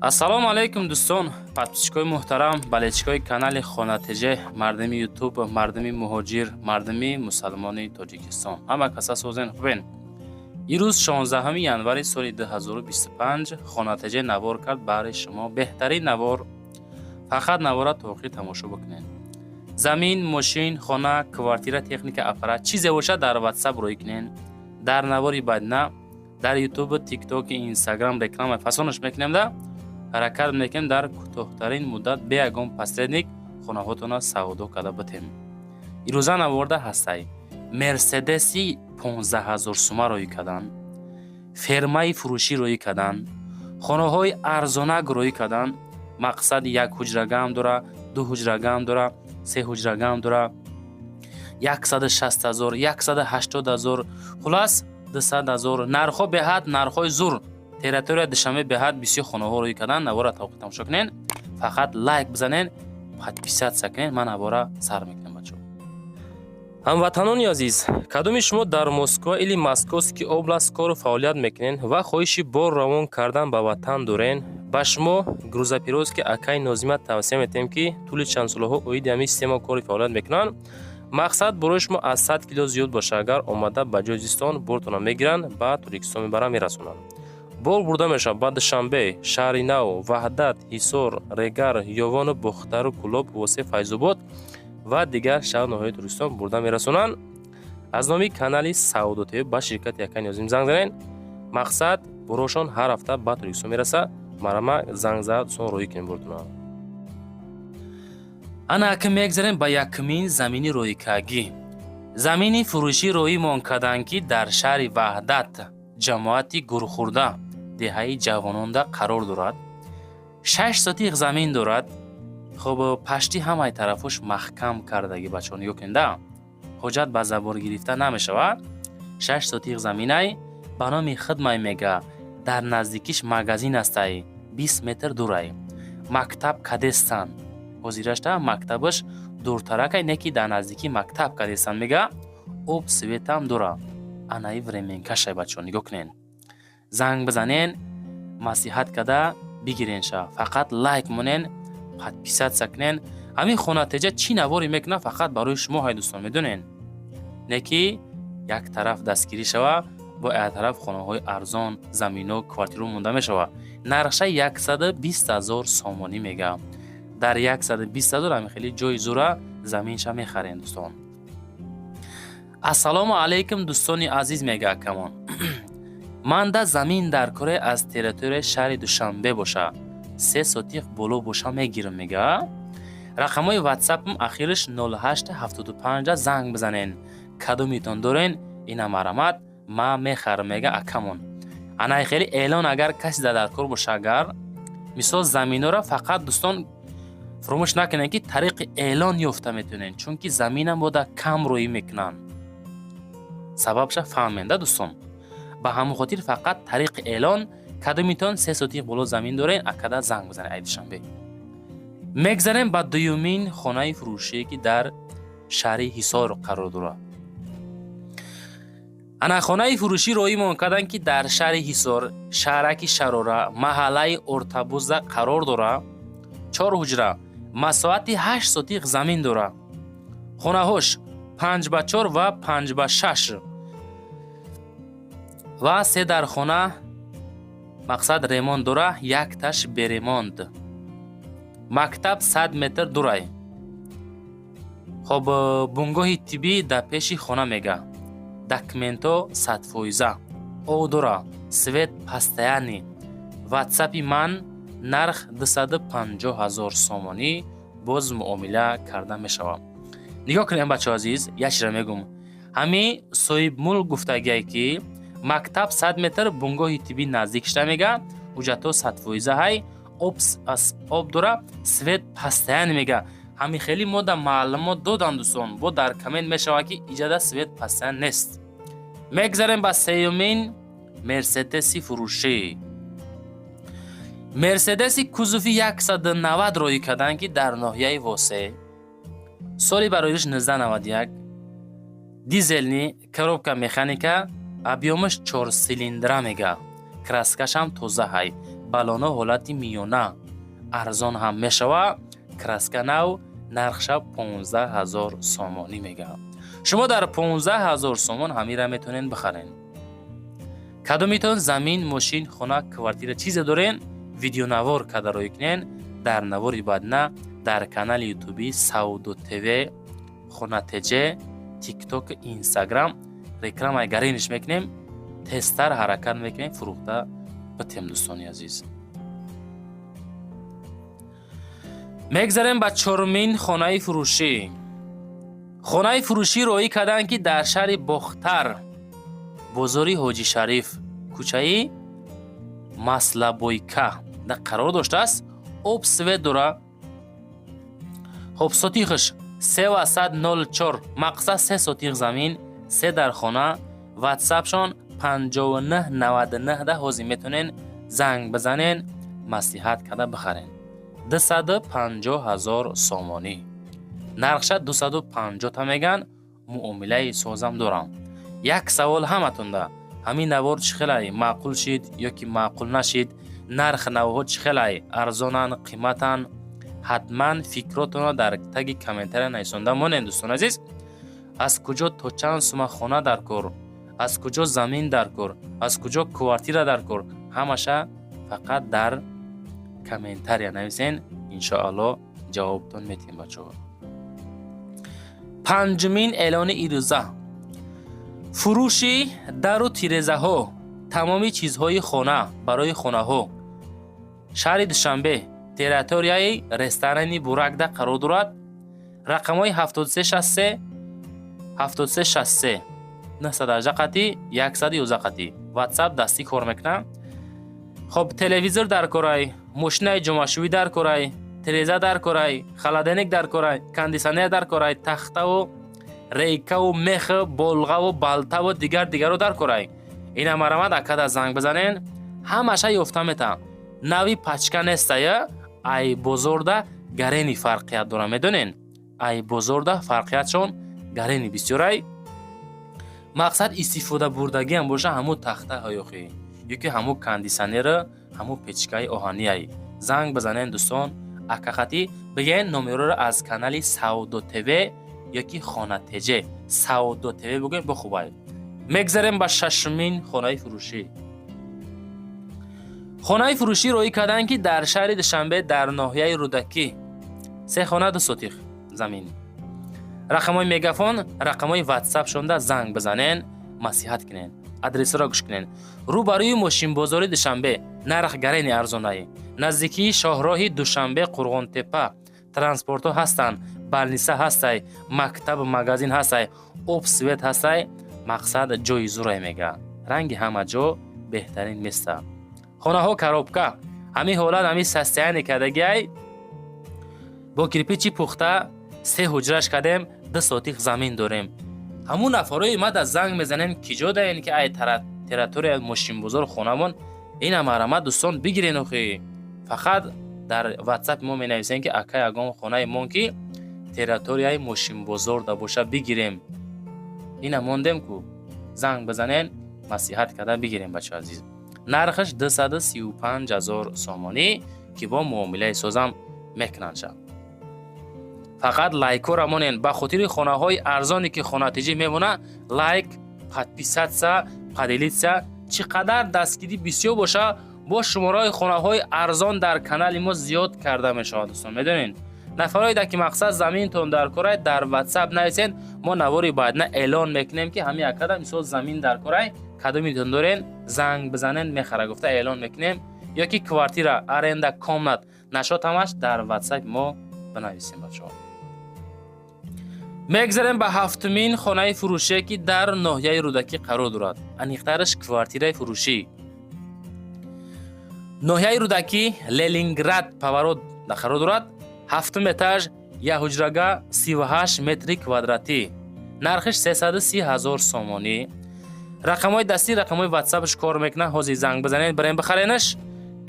Ассалому алайкум, дӯстон, подписчикои муҳтарам, болельщикои канали Хона ТЖ, мардими Ютуб, мардими муҳоҷир, мардими мусалмони Тоҷикистон. Ҳама каса созен, хубен? Ирӯз, 16 январи соли 2025, Хона ТЖ навор кард баҳри шумо беҳтарин навор. Фақат навора то охир тамошо бикунед. Замин, мошин, хона, квартира, техника, аппарат, чизе бошад, дар Ватсап рӯй кунед. Дар навори баъдна дар Ютуб, Тикток, Инстаграм реклама фасонаш мекунем да ҳаракат мекунем дар кӯтоҳтарин муддат бе ягон посредник хонаҳотонро савдо карда битем. Ирӯза наворда ҳастай: Мерседеси 15 000 сума рӯй кардан, фермаи фурӯшӣ рӯй кардан, хонаҳои арзонак рӯй кардан. Мақсад, як ҳуҷрагаам дора, ду ҳуҷрагаам дора, се ҳуҷрагаам дора, 160 000, 180 000, хулас, 200 000. Нархҳо беҳад нархҳои зур. Территория Душанбе беҳад бисёр хонаҳо рӯй кардан. Навора то охир тамошо кунен, фақат лайк бизанен, подписаться кунен. Ман навора сар мекунам, бачаҳо. Ҳамватанони азиз, кадоми шумо дар Москва или Московский область кору фаъолият мекунен ва хоҳиши бор равон кардан ба ватан дорен, ба шумо грузоперевозки акаи Нозима тавсия метиҳем, ки тӯли чанд солаҳо оиди ҳамин система кори фаъолият мекунанд. Мақсад, борои шумо аз 100 кило зиёд боша, агар омада ба ҷои зистон бортона мегиранд, ба Тоҷикистон мебаранд, мерасонанд. Бор бурда мешавад ба Душанбе, Шаҳри Нав, Ваҳдат, Ҳисор, Регар, Ёвону Бохтару, Кӯлоб, Восе, Файзобод ва дигар шаҳру ноҳияи Тоҷикистон бурда мерасонанд. Аз номи канали Савдо ТВ ба ширкати акаи Нозим занг занед. Мақсад, борошон ҳар ҳафта ба Тоҷикистон мерасад. Марама занг зад, дӯстон, роҳӣ кунем бортона. Ана ака, мегзарем ба якумин замини рӯйкагӣ. Замини фурӯшӣ роимон карданд, ки дар шаҳри Ваҳдат, ҷамоати Гурхурда, деҳаи Ҷавононда қарор дорад. 6 сотих замин дорад. Хуб, пашти ҳамаи тарафош маҳкам кардагӣ, бачаҳо, нигоҳ кунед, ҳоҷат ба забор гирифта намешавад. 6 сотих заминай ба номи хидмай мега. Дар наздикиш магазин астай, 20 метр дурай. Мактаб кадестан, ҳозирашта мактабаш дуртаракай, не ки дар наздикӣ мактаб кадестан мега. Об, светам дура. Анаи временкашай, бачаҳо, нигоҳ кунед. Занг бизанен, маслиҳат карда бигиренша. Фақат лайк монен, подписаться кунен. Ҳамин Хонатеҷа чӣ наворе мекунад, фақат барои шумо ҳай, дӯстон, медонен, не ки як тараф дастгирӣ шава, бо як тараф хонаҳои арзон, замино, квартиро монда мешава. Нархша 120 000 сомонӣ мега. Дар 120 000 ҳамин хеле ҷои зура заминша мехарен, дӯстон. Ассалому алайкум, дӯстони азиз, мега акамон. Манда замин дар кораи аз территорияи шаҳри Душанбе боша, 3 сотих боло боша, мегирам, мега. Рақамҳои Ватсапам ахираш 0875, занг бизанен. Кадомитон дорен, ина марамат, ма мехарам, мега акамон. Анаи хеле эълон, агар касе дар кор боша, агар мисол заминора, фақат, дӯстон, фуромӯш накунед, ки тариқи эълон ёфта метавонед, чунки заминам бода кам рӯӣ мекунанд. Сабабша фаҳмед да, дӯстон. Ба ҳамон хотир фақат тариқи эълон. Кадомитон 3 сотих боло замин дорен, акада занг бизанед ай Душанбе. Мегзарем ба дуюмин хонаи фурӯшие, ки дар шаҳри Ҳисор қарор дорад. Ана хонаи фурӯшӣ роимон карданд, ки дар шаҳри Ҳисор, шаҳраки Шарора, маҳаллаи Ортабуза қарор дорад. Чор ҳуҷра, масоҳати 8 сотих замин дорад. Хонаҳош 5 ба 4 ва 5 ба 6 ва се дар хона. Мақсад, ремонт дора, якташ бе ремонт. Мактаб 100 метр дурай. Хоб, бунгоҳи тиббӣ дар пеши хона мега. Документҳо 100%, об дора, свет постоянный. Ватсапи ман. Нарх 250 000 сомонӣ, боз муомила карда мешавад. Нигоҳ кунем, бачаҳо азиз, як чизро мегӯм. Ҳамин соҳибмулк гуфтагие, ки мактаб 100 метр, бунгоҳи тиббӣ наздик шуда мега. Ҳуҷҷатҳо 100% ҳай, об дора, свет постоянный мега. Ҳамин хеле мо да маълумот додам, дӯстон. Бо дар коммент мешавад, ки иҷада свет постоянный нест. Мегзарем ба сеюмин Мерседеси фурӯшӣ. Мерседеси кузови 190 роӣ карданд, ки дар ноҳияи Восе, соли бароиш 1991, дизельный, коробка механика, объёмаш чорсилиндра мега. Краскашам тоза ҳай. Баллоно ҳолати миёна, арзон ҳам мешава. Краска нав, нархша 15 ҳазор сомонӣ мегӯям. Шумо дар 15 ҳазор сомон ҳамира метавонед бихарен. Кадомитон замин, мошин, хона, квартира, чизе дорен, видеонавор карда рӯй кунен. Дар навори баъдна дар канали ютуби Савдо ТВ, Хона ТЖ, Тикток, Инстаграм рекламаи гариниш мекунем. Тезтар ҳаракат мекунем, фурӯхта битем. Дӯстони азиз, мегзарем ба чорумин хонаи фурӯшӣ. Хонаи фурӯшӣ роҳӣ карданд, ки дар шаҳри Бохтар, бозори Ҳоҷи Шариф, кӯчаи Маслобойка да қарор доштааст. Об, свет дора. Хоб, сотихаш 3,04, мақсад 3 сотих замин, се дар хона. Ватсапшон 5999 да ҳозир метавонен занг бизанен, маслиҳат карда бихарен. 250 ҳазор сомонӣ нархша, 250 та меган, муомилаи созам дорам. Як савол ҳаматонда: ҳамин навор чӣ хелай, маъқул шид ё ки маъқул нашид? Нарх навҳо чӣ хелай, арзонанд, қиматанд? Ҳатман фикротонро дар таги комментария нависонда монед. Дӯстони азиз, аз куҷо то чанд сума хона дар кор, аз куҷо замин дар кор, аз куҷо квартира дар кор, ҳамаша фақат дар комментария нависен. Иншоалло, ҷавобтон метиҳем, бачаҳо. Панҷумин эълони ирӯза: фурӯши дару тирезаҳо, тамоми чизҳои хона барои хонаҳо. Шаҳри Душанбе, территорияи ресторани Буракда қарор дорад. Рақамҳои 7363, 7363, 918 қатӣ, 111 қатӣ ватсап дастӣ кор мекунад. Хоб, телевизор дар корай, мошинаи ҷомашӯӣ дар корай, тиреза дар корай, холодильник дар корай, кондитсионер дар корай, тахтаву рейкаву меху болғаву балтаву дигар дигаро дар корай. Ина марамад, акада занг бизанен, ҳамаша ёфта метавам. Нави пачка нестая, ай бозорда гарени фарқият дора, медонен? Ай бозорда фарқиятшон гарени бисёрай. Мақсад, истифода бурдагиам боша, ҳамун тахта ҳаёхӣ ёки ҳамун кондитсионера, ҳамун печкаи оҳанияй. Занг бизанен, дӯстон, акақатӣ бигӯен номероро аз канали Савдо ТВ ёки Хона ТЖ, Савдо ТВ бигӯем, бохубай. Мегзарем ба шашумин хонаи фурӯшӣ. Хонаи фурӯшӣ роҳӣ карданд, ки дар шаҳри Душанбе, дар ноҳияи Рӯдакӣ, се хона, 2 сотих замин. Рақамҳои мегафон, рақамҳои ватсап шонда занг бизанен, маслиҳат кунен. Адресро гӯш кунен: рӯбарӯи мошинбозори Душанбе, нарх гарени арзонаи, наздикии шоҳроҳи Душанбе Қурғонтепа, транспортҳо ҳастанд, больница ҳастай, мактабу магазин ҳастай, об, свет ҳастай. Мақсад, ҷои зурай мега, ранги ҳама ҷо беҳтарин места. Хонаҳо коробка, ҳамин ҳолат, ҳамин состояние кардагиай, бо кирпичи пухта се ҳуҷраш кардем, 2 сотих замин дорем. Ҳамун нафарои мада занг мезанем, ки ҷо даен, ки ай территория мошинбозор хонамон. Ина марҳамат, дӯстон, бигирен. Охи, фақат дар ватсапи мо менависем, ки ака, ягон хонаи мон, ки территорияи мошинбозорда боша, бигирем. Ина мондем ку, занг бизанен, маслиҳат карда бигирем. Бачаҳо азиз, нархаш 235 ҳазор сомонӣ, ки бо муомилаи созам мекунанд. Ша фақат лайкҳоро монен ба хотири хонаҳои арзоне, ки хонатиҷӣ мемона. Лайк, подписаться, поделиться. Чӣ қадар дастгирӣ бисёр боша, бо шумораи хонаҳои арзон дар канали мо зиёд карда мешавад. Дӯстон, медонед, нафароеда ки мақсад заминтон дар корай, дар ватсап нависен. Мо навори баъдна эълон мекунем, ки ҳамин акада мисол замин дар корай, кадомитон дорен, занг бизанен, мехара гуфта эълон мекунем. Ё ки квартира, аренда комнат нашод, ҳамаш дар ватсапи мо бинависем, бачаҳо. Мегзарем ба ҳафтумин хонаи фурӯшие, ки дар ноҳияи Рӯдакӣ қарор дорад. Аниқтараш, квартираи фурӯшӣ. Ноҳияи Рӯдакӣ, Ленинград поворот қарор дорад, ҳафтум этаж, як ҳуҷрага, 38 метри квадратӣ, нархиш 330 ҳазор сомонӣ. Рақамҳои дастӣ, рақамҳои ватсапш кор мекунад. Ҳозир занг бизанед, барем бихаренаш.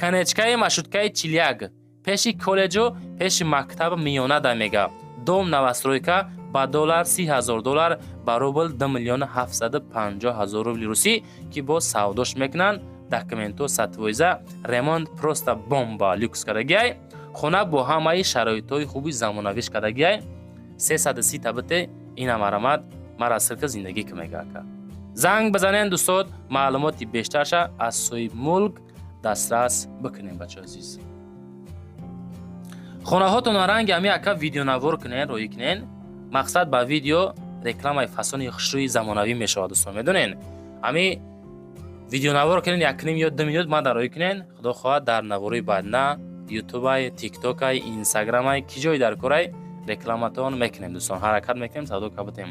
Конечкаи маршруткаи 41, пеши коллеҷу пеши мактаби миёнада мега. Дом новостройка, ба доллар 30 ҳазор доллар, ба рубл 2 миллиону 750 ҳазор рубли русӣ, ки боз савдош мекунанд. Документҳо 100%, ремонт просто бомба, люкс кардагиай. Хона бо ҳамаи шароитҳои хуби замонавиш кардагиай. 330 та бите, ина марамат, мара сирка зиндагӣ ки, мега ака. Занг бизанен, дӯстод, маълумоти бештарша аз соҳибмулк дастрас бикунем. Бачаҳо азиз, хонаҳотонро ранги ҳами ака видеонавор кунен, роӣ кунен. Мақсад, ба видео рекламаи фасони хушрӯи замонавӣ мешавад. Дӯстон, медонен, ҳами видеонавор кунен, 1,5 ё 2 минут мада роӣ кунен. Худо хоҳад, дар наворои баъдна ютубай, тиктокай, инстаграмай, ки ҷой дар корай, рекламатон мекунем. Дӯстон, ҳаракат мекунем, савдо кабутем.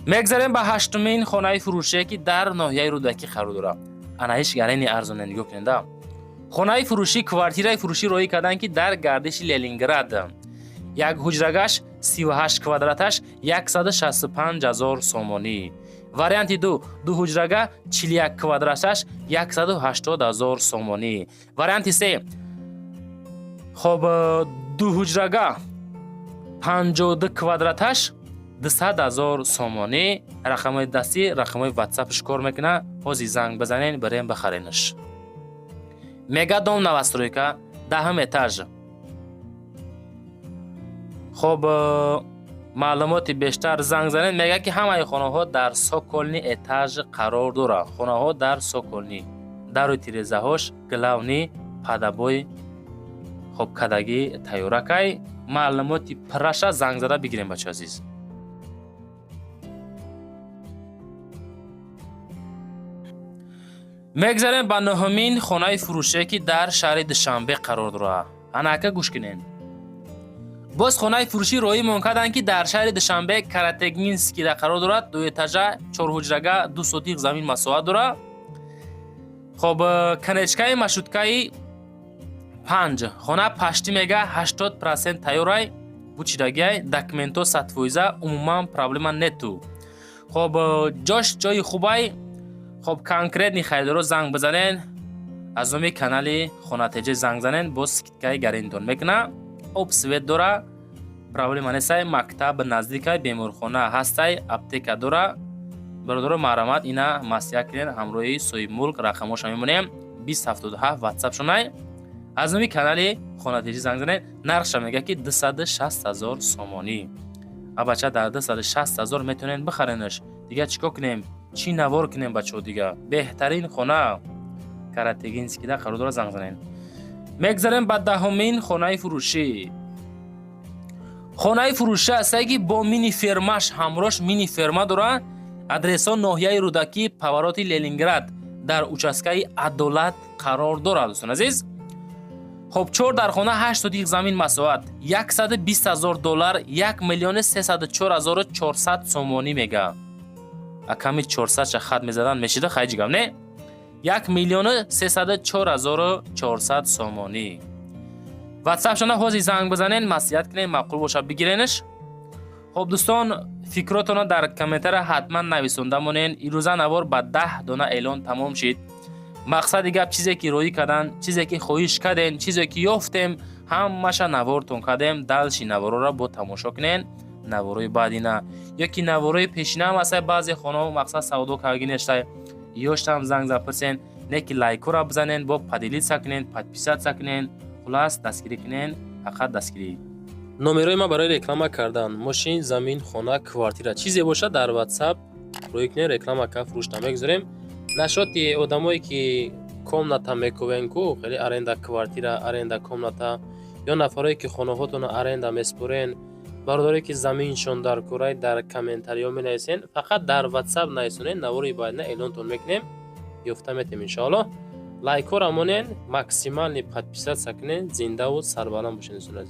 Мегзарем ба ҳаштумин хонаи фурӯшие, ки дар ноҳияи Рӯдакӣ қарор дорад. Анаиш гарени арзоне, нигоҳ кунеда. Хонаи фурӯшӣ, квартираи фурӯшӣ роҳӣ карданд, ки дар гардиши Ленинград, як ҳуҷрагаш 38 квадраташ 165 000 сомонӣ. Варианти ду: ду ҳуҷрага 41 квадраташ 180 000 сомонӣ. Варианти се, хоб, ду ҳуҷрага 52 квадраташ 200 000 сомонӣ. Рақамҳои дастӣ, рақамҳои ватсапш кор мекунад. Ҳозир занг бизанен, бирем бихаренаш. Мегадом, новостройка, 10-ум этаж. Хоб, маълумоти бештар занг занед. Мегӯяд, ки ҳамаи хонаҳо дар цокольный этаж қарор дорад. Хонаҳо дар цокольный, дару тирезаҳош главный под обои, хоб, кадагӣ тайёракай. Маълумоти пурраша занг зада бигирем, бача азиз. Мегзарем ба нӯҳумин хонаи фурӯшие, ки дар шаҳри Душанбе қарор дорад. Анака, гӯш кунед. Боз хонаи фурӯшӣ роҳимон карданд, ки дар шаҳри Душанбе, Каратегинскийда қарор дорад. Дуэтажа, чорҳуҷрага, 2 сотих замин масоҳат дорад. Хоб, конечкаи маршруткаи 5. Хона почти, мега, 80% тайёрай, бучидагиай, документҳо 100%, умуман проблема нету. Хоб, ҷош ҷои хубай. Хоб, конкретный харидоро занг бизанен, аз номи канали Хонатеҷа занг занен, боз скидкаи гаринтон мекуна. Об, свет дора, проблема нестай, мактаб наздикай, беморхона ҳастай, аптека дора. Бародаро, маҳрамат, ина маслиҳат кунен ҳамроҳи соҳибмулк. Рақамҳоша мемонем: 2077 ватсапшонай. Аз номи канали Хонатеҷӣ занг занед. Нархша мега, ки 260 000 сомонӣ. Абача, дар 260 000 метавонед бихаренаш. Дига чӣ кор кунем, чӣ навор кунем, бачаҳо? Дига беҳтарин хона Каратегинскида қарор дорад, занг занед. Мегзарем ба 10-умин хонаи фурӯшӣ. Хонаи фурӯшӣ ҳастае, ки бо мини фермаш ҳамроҳш, мини ферма дорад. Адресҳо: ноҳияи Рӯдакӣ, повороти Ленинград, дар участкаи Адолат қарор дорад. Дӯстон азиз, хоб, чор дар хона, 8 сотих замин масоҳат, 120 000 доллар, 1 304 400 сомонӣ мега. Аками 400 ша хат мезадан мешида, хайҷигам не. 1 304 400 сомонӣ. Ватсапшона ҳозир занг бизанен, маслиҳат кунен, маъқул бошад, бигиренаш. Хоб, дӯстон, фикротонро дар комментария ҳатман нависонда монен. Ирӯза навор ба 10 дона эълон тамом шид. Мақсади гап, чизе ки роӣ кардан, чизе ки хоҳиш кардем, чизе ки ёфтем, ҳамаша навортон кардем. Дальше наворҳоро бо тамошо кунен, наворои баъдина ё ки наворои пешина ҳам ҳастай. Баъзе хонаҳо, мақсад, савдо карги нештай, ёштам занг зад пурсен. Не ки лайкҳоро бизанен, бо поделиться кунен, подписаться кунен, хулас, дастгирӣ кунен, фақат дастгирӣ. Номерои ман барои реклама кардан мошин, замин, хона, квартира, чизе бошад, дар ватсап рӯй кунен, реклама ка фурӯшта мегузорем. Нашоти одамое ки комната мекувен ку, хеле аренда квартира, аренда комната, ё нафарое ки хонаҳотонро аренда меспорен, бародарое ки заминшон дар курай, дар комментариҳо менависен. Фақат дар ватсап нависонен, навори баъдина эълонтон мекунем, ёфта метем, иншоаллоҳ. Лайкҳоро монен, максимальный подписаться кунен. Зиндаву сарбаланд бошед, дӯстони азиз.